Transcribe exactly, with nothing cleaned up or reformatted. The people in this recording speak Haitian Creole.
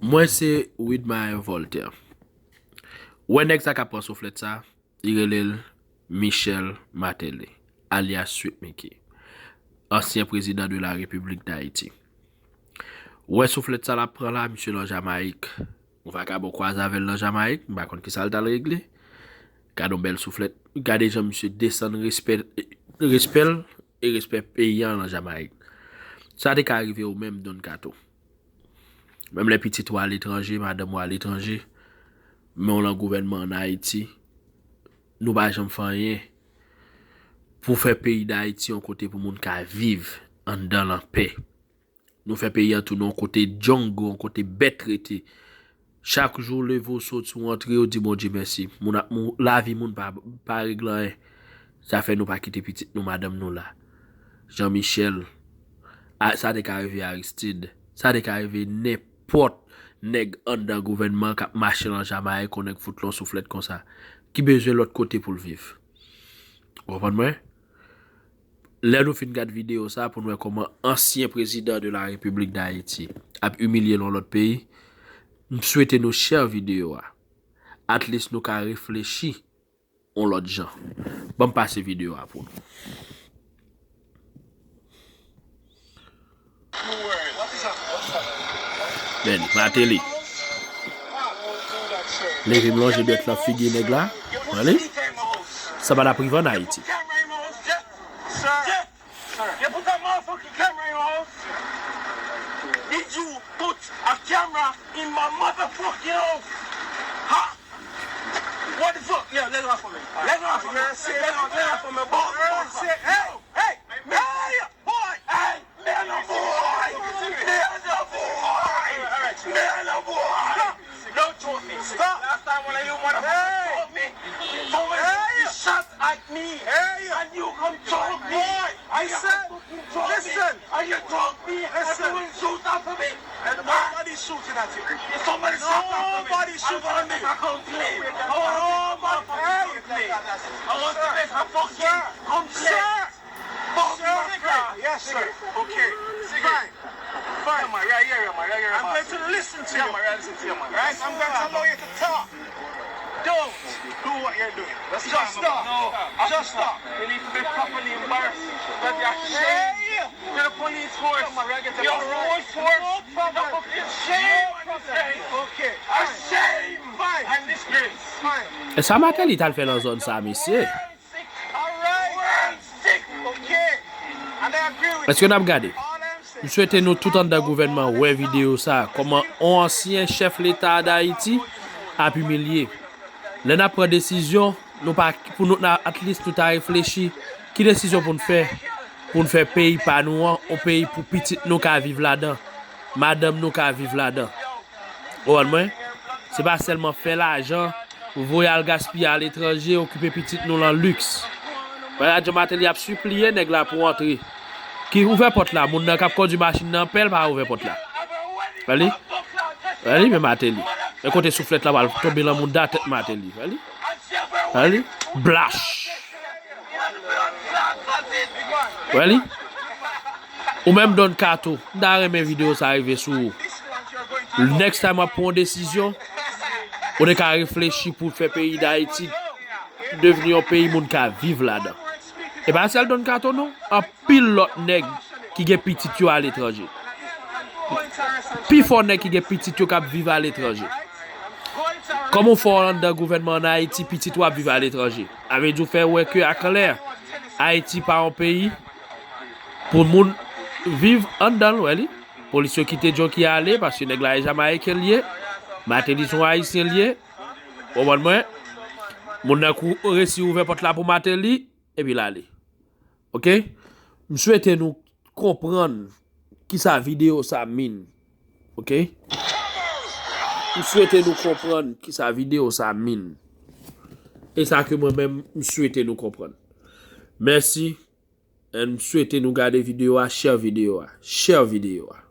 Mwen se Widmar Voltaire. Ou wè nèg sa k ap pran souflèt sa, li rele l Michel Martelly, alyas Sweet Micky, ansyen prezidan de la Repiblik Dayiti. Ou wè souflèt sa l ap pran la, misye nan Jamayik. Yon vakabon kwaze avè l nan Jamayik, m pa konn kisa l t al regle. Gade yon bèl souflèt. Gade jan misye desann respè, respè l e respè peyi a nan Jamayik. Sa te ka rive ou menm, Don Kato. Menm lè pitit ou aletranje, madanm ou aletranje, men w lan gouvènman ann Ayiti, nou pa janm fè anyen pou fè peyi Dayiti yon kote pou moun ka viv anndan l anpè. Nou fè peyi a tounen yon kote jungle, yon kote bèt rete. Chak jou w leve w soti w antre, w di Bondye mèsi. Moun ap mou-, lavi moun pa, pa regle anyen. Sa fè nou pa kite pitit nou, madanm nou la. Jean Michel, a, sa te ka rive Aristide, sa te ka rive nenpòt nèg anndan gouvènman k ap mache nan Jamayik, yon nèg fout l yon souflèt konsa, ki bezwen lòt kote pou l viv. Ou konprann mwen? Lè nou fin gad videyo sa pou n wè kòman ansyen prezidan de la Repiblik Dayiti ap imilye l yon lòt peyi, m swete nou share videyo a. At least nou ka reflechi yon lòt jan. Ban m pase videyo a pou nou. Men, Martelly. Leve m lonje dwèt lan figi nèg la. Wè li? Sa pa t ap rive ann Ayiti. You put a motherfucking camera in your house? Did you put a camera in my motherfucking house? Ha! What the fuck? Yo, let go off of me. Let go off of me. Let go, let go off of me. Boy, boy, hey, hey, hey, boy, hey, man, boy, man, boy, man, boy. Don't choke me. Stop. Last time one of you motherfuckers choke me, somebody shot at me, and you come choke me. And you come fucking choke me. And you choke me. And you shoot after me. And nobody shooting at you. Somebody shot after me. Nobody shooting at me. I wanna make a complaint. I wanna make a complaint. I want to make a fucking complaint. Fuck my friend. Yes, sir. Okay. Fine. Fine. Yeah, man, right here, yeah, man, right here, I'm going to listen to you. Yeah, man, right, listen to you, man. Right? I'm going to allow you to talk. Don't do what you're doing. Just stop. No. Just stop. You need to be properly embarrassed. That you're ashamed to the police force. Your own force. No problem. Shame on yourself. Okay. A shame. Fine. And disgrace. Fine. E sa Martelly t al fè nan zòn sa, mesye? Èske n ap gade? M swete nou tout anndan gouvènman wè videyo sa, kòman yon ansyen chèf leta a Dayiti ap imilye. Lè n ap pran desizyon, nou pa, pou nou, na, at least nou ta reflechi, ki desizyon pou n fè, pou n fè peyi pa nou an, yon peyi pou pitit nou ka viv ladan, madanm nou ka viv ladan. Ou konprann mwen? Se pa sèlman fè lajan, voye al gaspiye aletranje, okipe pitit nou lan liks. Wè la, Jan Martelly ap sipliye nèg la pou antre. Ki ouvè pòt la, moun nan k ap kondui machin nan pè l pa ouvè pòt la. Wè li? Wè li, men Martelly. E kote souflèt la pral tonbe lan mouda tèt Martelly. Wè li? Wè li? Blach! Wè li? Ou menm Don Kato, m ta renmen videyo sa rive sou ou. Next time w ap pran yon desizyon, ou te ka reflechi pou fè peyi Dayiti devni yon peyi moun ka viv ladan. E pa sèl Don Kato non, anpil lòt nèg ki gen pitit yo aletranje. Pifò nèg ki gen pitit yo k ap viv aletranje. Kòman w fè w anndan gouvènman ann Ayiti, pitit ou ap viv aletranje? A vle di w fè wè ke aklè, Ayiti pa yon peyi pou moun viv anndan l, wè li. Polis yo kite John ki ale, paske nèg la e Jamayiken l ye. Martelly se yon Ayisyen l ye. Ou konprann mwen? Moun nan kou resi ouvè pòt la pou Martelly, epi l ale. Oke? M swete nou konprann kisa videyo sa mean. Oke? M swete nou konprann kisa videyo sa mean. E sa ke mwen menm, m swete nou konprann. Mèsi. And m swete nou gade videyo a, share videyo a. Share videyo a.